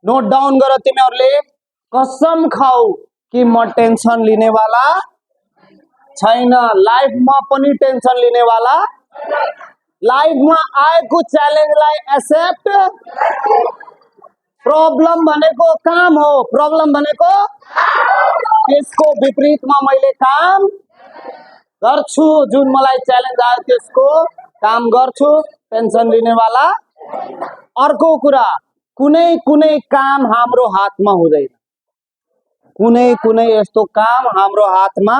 Note down गर तिमीहरूले। कसम खाऊ कि म टेन्सन लिनेवाला छैन, लाइफमा पनि टेन्सन लिनेवाला। लाइफमा आएको च्यालेन्जलाई एक्सेप्ट। प्रब्लम भनेको काम हो, प्रब्लम भनेको त्यसको विपरीतमा मैले काम गर्छु। जुन मलाई च्यालेन्ज आयो त्यसको काम गर्छु, टेन्सन लिनेवाला। अर्को कुरा, कुनै कुनै काम हाम्रो हातमा हुँदैन। कुनै कुनै यस्तो काम हाम्रो हातमा,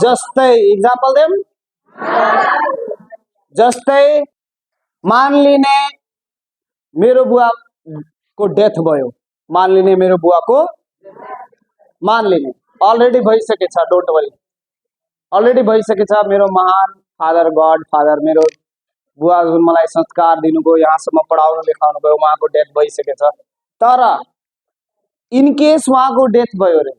जस्तै इक्जाम्पल देम, जस्तै मानलिने मेरो बुवाको डेथ भयो, मानलिने मेरो बुवाको, मानलिने अलरेडी भइसकेछ, डोन्ट वरी, अलरेडी भइसकेछ। मेरो महान फादर, गड फादर, मेरो बुवा जुन मलाई संस्कार दिनुभयो, यहाँसम्म पढाउनु लेखाउनु भयो, उहाँको डेथ भइसकेछ। तर इन केस उहाँको डेथ भयो रे,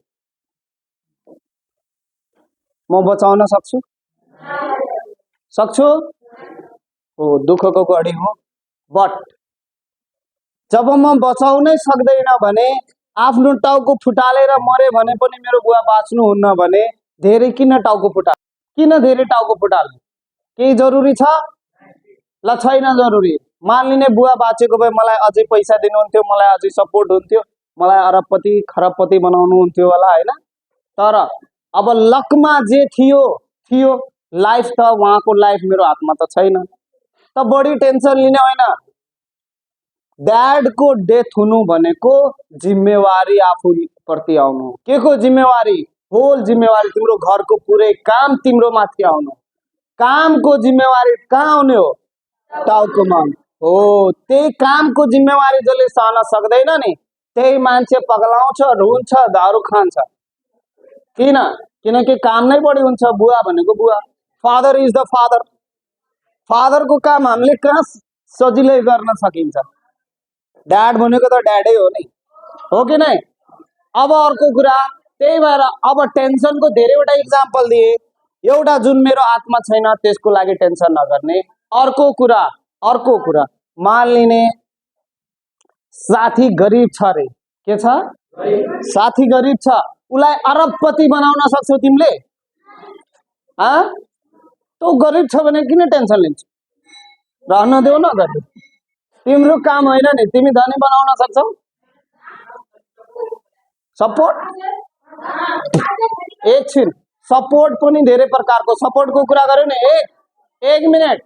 म बचाउन सक्छु? सक्छु? हो, दुःखको घडी हो। बट जब म बचाउनै सक्दैन भने, आफ्नो टाउको फुटालेर मरे भने पनि मेरो बुवा बाँच्नुहुन्न भने धेरै किन टाउको फुटाल? किन धेरै टाउको फुटाल? केही जरुरी छ? ल छैन जरुरी। मानलिने बुवा बाँचेको भए मलाई अझै पैसा दिनुहुन्थ्यो, मलाई अझै सपोर्ट हुन्थ्यो, मलाई अरबपति खरबपति बनाउनुहुन्थ्यो होला हैन। तर अब लकमा जे थियो थियो, लाइफ त उहाँको लाइफ मेरो हातमा त छैन। त बढी टेन्सन लिने होइन। ड्याडको डेथ हुनु भनेको जिम्मेवारी आफू प्रति आउनु। के को जिम्मेवारी? होल जिम्मेवारी, तिम्रो घरको पुरै काम तिम्रो माथि आउनु। कामको जिम्मेवारी कहाँ आउने हो? टाउकोमा हो। त्यही कामको जिम्मेवारी जसले सहन सक्दैन नि, त्यही मान्छे पगलाउँछ, रुन्छ, दारू खान्छ। किन? किनकि काम नै बढी हुन्छ। बुवा भनेको बुवा, फादर इज द फादर। फादरको काम हामीले कहाँ सजिलै गर्न सकिन्छ? ड्याड भनेको त ड्याडै हो नि, हो कि नै? अब अर्को कुरा, त्यही भएर अब टेन्सनको धेरैवटा इक्जाम्पल दिए। एउटा जुन मेरो हातमा छैन त्यसको लागि टेन्सन नगर्ने। अर्को कुरा, मानलिने साथी गरिब छ रे, के छ? साथी गरिब छ, उसलाई अरबपति बनाउन सक्छौ तिमीले? तो गरिब छ भने किन टेन्सन लिन्छौ? रहन देऊ न गरिब, तिम्रो काम होइन नि। तिमी धनी बनाउन सक्छौ? सपोर्ट, एकछिन, सपोर्ट पनि धेरै प्रकारको। सपोर्टको कुरा गर्यो नि, एक मिनट,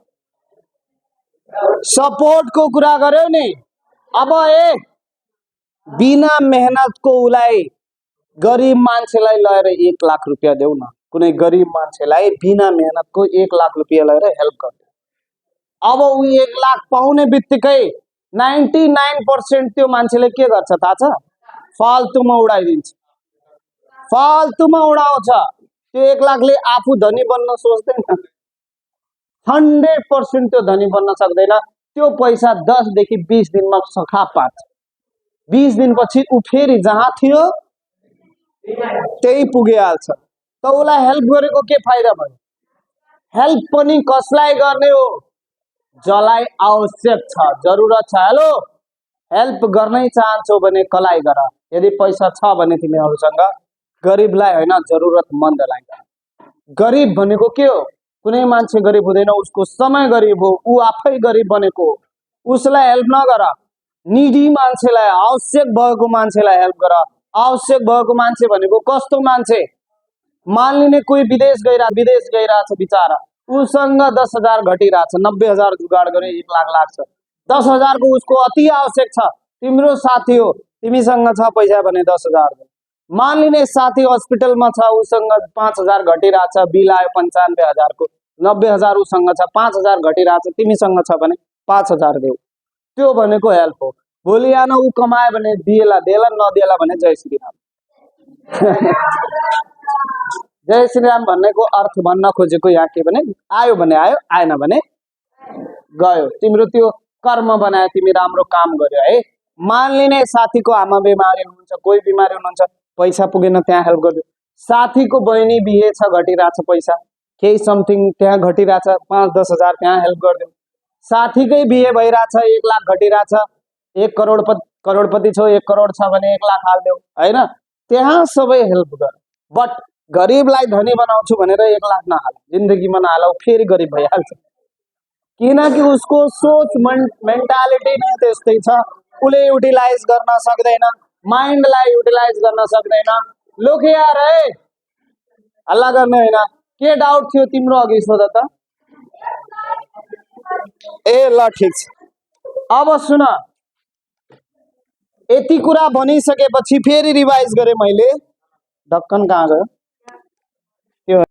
सपोर्टको कुरा गर्यो नि। अब बिना मेहनतको उसलाई, गरिब मान्छेलाई लगेर 1 लाख रुपियाँ देऊ न। कुनै गरिब मान्छेलाई बिना मेहनतको 1 लाख रुपियाँ लगेर हेल्प गर्नु। अब ऊ 1 लाख पाउने बित्तिकै 99% त्यो मान्छेले के गर्छ थाहा छ? फाल्तुमा उडाइदिन्छ, फाल्तुमा उडाउँछ। त्यो 1 लाखले आफू धनी बन्न सोच्दैन। 100% त्यो धनी बन्न सक्दैन। त्यो पैसा 10 देखि 20 दिनमा सखा पार्छ। 20 दिनपछि ऊ फेरि जहाँ थियो त्यही पुगिहाल्छ। त उसलाई हेल्प गरेको के फाइदा भयो? हेल्प पनि कसलाई गर्ने हो? जसलाई आवश्यक छ, जरुरत छ। हेलो, हेल्प गर्नै चाहन्छौ भने कसलाई गर? यदि पैसा छ भने तिमीहरूसँग, गरिबलाई होइन, जरुरतमन्दलाई गर। गरिब भनेको के हो? कुनै मान्छे गरिब हुँदैन, उसको समय गरिब हो, ऊ आफै गरिब बनेको हो। उसलाई हेल्प नगर, निडी मान्छेलाई, आवश्यक भएको मान्छेलाई हेल्प गर। आवश्यक भएको मान्छे भनेको कस्तो मान्छे? मानलिने कोही विदेश गइरहेछ बिचारा, उसँग 10,000 घटिरहेछ, 90,000 जुगाड गरे 1 लाख लाग्छ। 10,000 को उसको अति आवश्यक छ। तिम्रो साथी हो, तिमीसँग छ पैसा भने 10,000 दे। मानलिने साथी हस्पिटलमा छ, उसँग 5,000 घटिरहेछ, बिल आयो 95,000 को, 90,000 उसँग छ, 5,000 घटिरहेछ, तिमीसँग छ भने 5,000 देऊ। त्यो भनेको हेल्प हो। भोलि आन ऊ कमायो भने दिएला देला, नदिएला भने जय श्री राम। जय श्री राम भन्नेको अर्थ भन्न खोजेको यहाँ के भने, आयो भने आयो, आएन भने गयो। तिम्रो त्यो कर्म बनायो, तिमी राम्रो काम गर्यो है। मानलिने साथीको आमा बिमारी हुनुहुन्छ, कोही बिमारी हुनुहुन्छ, पैसा पुगेन त्यहाँ हेल्प गरिदियो। साथीको बहिनी बिहे छ, घटिरहेछ पैसा, केही समथिङ त्यहाँ घटिरहेछ, 5-10 हजार त्यहाँ हेल्प गरिदियो। साथीकै बिहे भइरहेछ, 1 लाख घटिरहेछ, 1 करोड करोडपति छौ 1 करोड छ भने 1 लाख हाल्देऊ हैन त्यहाँ सबै हेल्प गर बट गरीबलाई धनी बनाउँछु भनेर 1 लाख नहाल जिन्दगीमा नहालौ फेरि गरीब भइहाल्छ किनकि उसको सोच मेन्टालिटी नै त्यस्तै छ उले युटिलाइज गर्न सक्दैन माइन्डलाई युटिलाइज गर्न सक्दैन लोक यार है हल्ला गर्ने हैन के डाउट थियो तिम्रो अघि सोध त ए ल ठीक छ अब सुन यति कुरा भनिसकेपछि फेरि रिभाइज गरे मैले ढक्कन कहाँ गयो